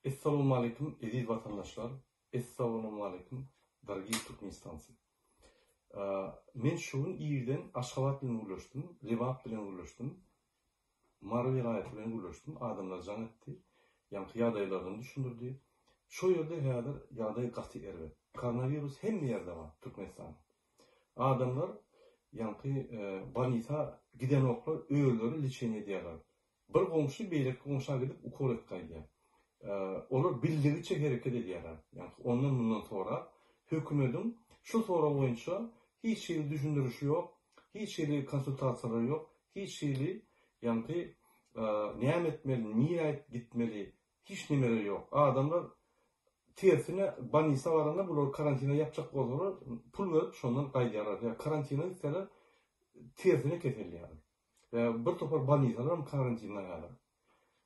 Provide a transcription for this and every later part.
Essalawmaleýkim eziz watandaşlar, Essalawmaleýkim dorogiý türkmenistancy. Men şu gün irden Aşgabat bilen gürleşdim, Lebap bilen gürleşdim, Mary welaýaty bilen gürleşdim, adamlar jaň etdi, ýaňky ýagdaýlardan düşündirdi. Şo ýerde häzir ýagdaý gaty erbet. Koronawirus hemme ýerde bar Türkmenistanyň. Adamlar ýaňky bolnisa gidenoklar, özleri liçeniýe edýärler. Bir goňşy beýleki goňşa gidip ukol edip gaýdýar. Olar bildigiçe hereket edýärler. Ýagny ondan-mundan sorap, hökümediň şu sorag boýunça hiç hili düşündirişi ýok, hiç hili konsultasiýalary ýok, hiç hili ýaňky näme etmeli, nirä gitmeli, hiç nemeleri ýok. Adamlar tersine bolnisa baranda bulary karantina ýapjak bolsalar, pul berip şondan gaýdýarlar. Ýa karantina gitseler tersine keselýärler. Bir topar bolnisalaram karantinde häzir.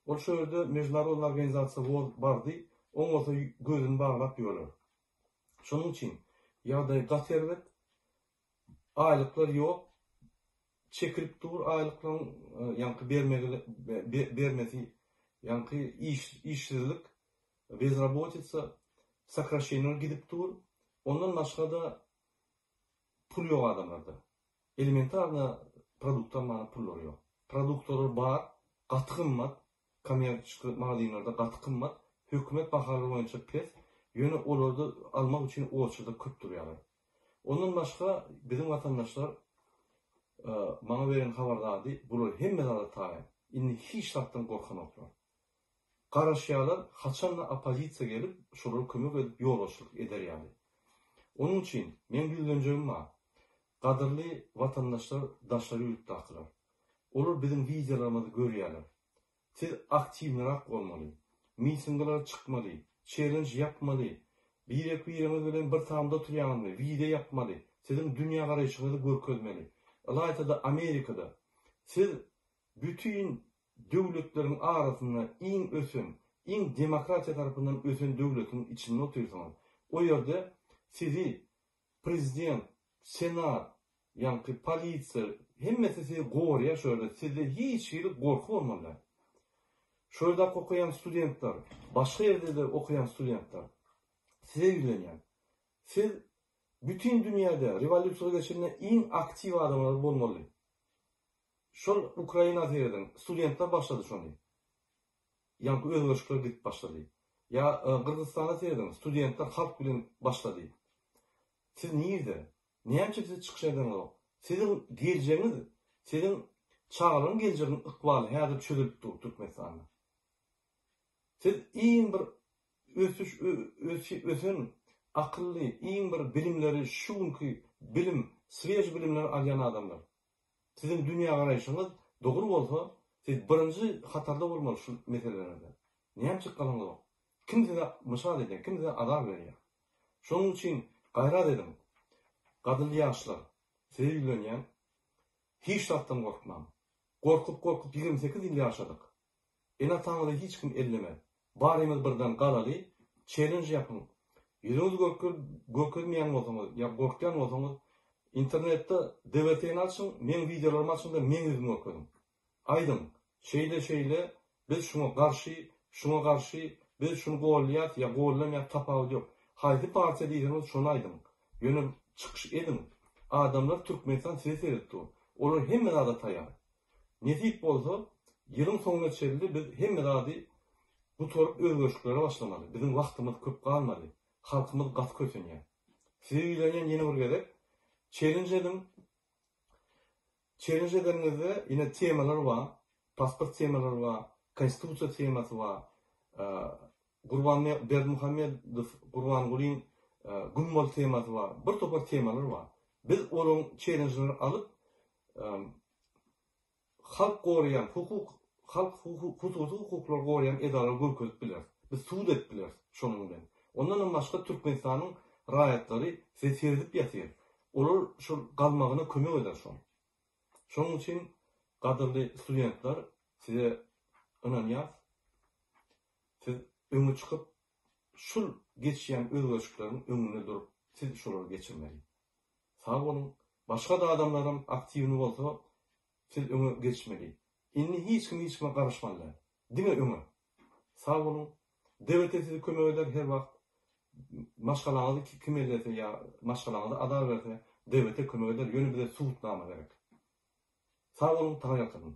Ol şo ýerde mejnarodnyý organizasiýa WOZ bardy, oň bolsa gözüni baglap ýörler. Şonuň üçin ýagdaý gaty erbet. Aýlyklar ýok. Çekilip dur aýlyklaryň ýaňky bermegi bermesi, ýaňky iş işsizlik, bezrabotitsa, sokraşeniýalar gidip dur. Ondan başga-da pul ýok adamlarda. Elementarno produkt almana pullary ýok. Produktalar bar, gaty gymmat, kommerçeskiý magazinlerde gaty gymmat, hökümet bahalary boýunça pes, ýöne olarda almak üçin oçerda köp durýarlar. Ondan başga biziň watandaşlar maňa beren habar zady bular hemme zada taýyn. Indi hiç zatdan gorkanoklar. Garaşýarlar haçanda oppozisiýa gelip şolara kömek edip ýolbaşçylyk eder ýaly. Onuň üçin meň ýüzlenjegim bar. Gadyrly watandaşlar daşary ýurtdakylar. Olar biziň wideolarymyzy görýärler. Siz aktiwnyrak bolmaly. Mitinglere çykmaly. Çellenj ýapmaly. Birek biriňiz bilen bir tamda oturýaňyzmy, wideo ýapmaly. Siziň dünýägaraýşyňyzy görkezmeli. Ylaýtada Amerikada. Siz bütin döwletleriň arasynda iň ösen, iň demokratiýa tarapyndan ösen döwletiň içinde otyrsyňyz. O ýerde sizi prezident, senat, ýaňky polisiýa hemmesi sizi gorýar şo ýerde sizde hiç hili gorky bolmaly däl. Şo ýerdäki okaýan studentler, başga ýerde-de okaýan studentler size ýüzlenýän. Siz bütin dünýäde rewolýusiýa geçende iň aktiw adamlar bolmaly. Şol Ukraina serediň, studentler başlady şony. Ýaňky özgerişikler gidip başlady. Ýa Gyrgyzystana serediň, studentler halk bilen başlady. Siz nirde? Näme üçin siz çykyş edeňizok? Siziň geljegiňiz, siziň çagalaryň geljeginiň ykbaly häzir çözülip dur Türkmenistanda. Siz iň bir ösüş ösen, akylly, iň bir bilimleri şu günki bilim, svež bilimleri alýan adamlar. Siziň dünýägaraýşyňyz dogry bolsa, siz birinji hatarda bolmaly şu meselelerde. Näme üçin galaňyzok? Kim size myşat edýär, kim size azar berýär? Şonuň üçin gaýrat ediň. Gadyrly ýaşlar, size ýüzlenýän, hiç zatdan gorkmaň. Gorkup-gorkup 28 ýyl ýaşadyk. Ene-ataňyzy hiç kim ellemez. Barymyz birden galaly, çellenj ýapyň. Ýüzüňizi görkezmeýän bolsaňyz ýa gorkýan bolsaňyz, internetde DWT-ni açyň, meň wideolarymy açyň-da meň ýüzümi görkeziň. Aýdyň, şeýle-şeýle, biz şuňa garşy, şuňa garşy, biz şuny gollaýas ýa gollamaýas tapawudy ýok. Haýsy partiýa diýseňiz şony aýdyň. Ýöne çykyş ediň. Adamlar Türkmenistan size seredip dur. Olar hemme zada taýýar. Nesip bolsa, ýylyň soňuna çenli biz hemme zady gutaryp özgerişliklere başlamaly. Biziň wagtymyz köp galmady. Halkymyz gaty kösenýär. Size ýüzlenýän ýene bir gezek, çellenj ediň. Çellenj edeniňizde ine temalar bar, pasport temalary bar, konstitusiýa temasy bar, Gurban Berdimuhamedow Gurbangulyň güm bol temasy bar. Bir topar temalar bar. Biz olaryň çellenjlerini alyp, halk goraýan hukuk, halk hususy hukuklary goraýan edaralara görkezip bileris. Biz sud edip bileris şonuň bilen. Ondanam başga Türkmenistanyň raýatlary size seredip ýatyr. Olar şol galmagyna kömek eder şol. Şonuň üçin gadyrly studentler size ynanýas. Siz öňe çykyp şul geçýän özgerişlikleriň öňünde durup siz şolary geçirmeli. Sag boluň. Başga-da adamlaram aktiwny bolsa siz öňe geçmeli. Indi hiç kim hiç kime garaşmaly däl. Diňe öňe. Sag boluň. DWT size kömek eder her wagt. Maşgalaňyzy kim ellese ýa maşgalaňyza azar berse DWT kömek eder, ýöne bize subutnama gerek. Sag boluň, Taňryýalkasyn.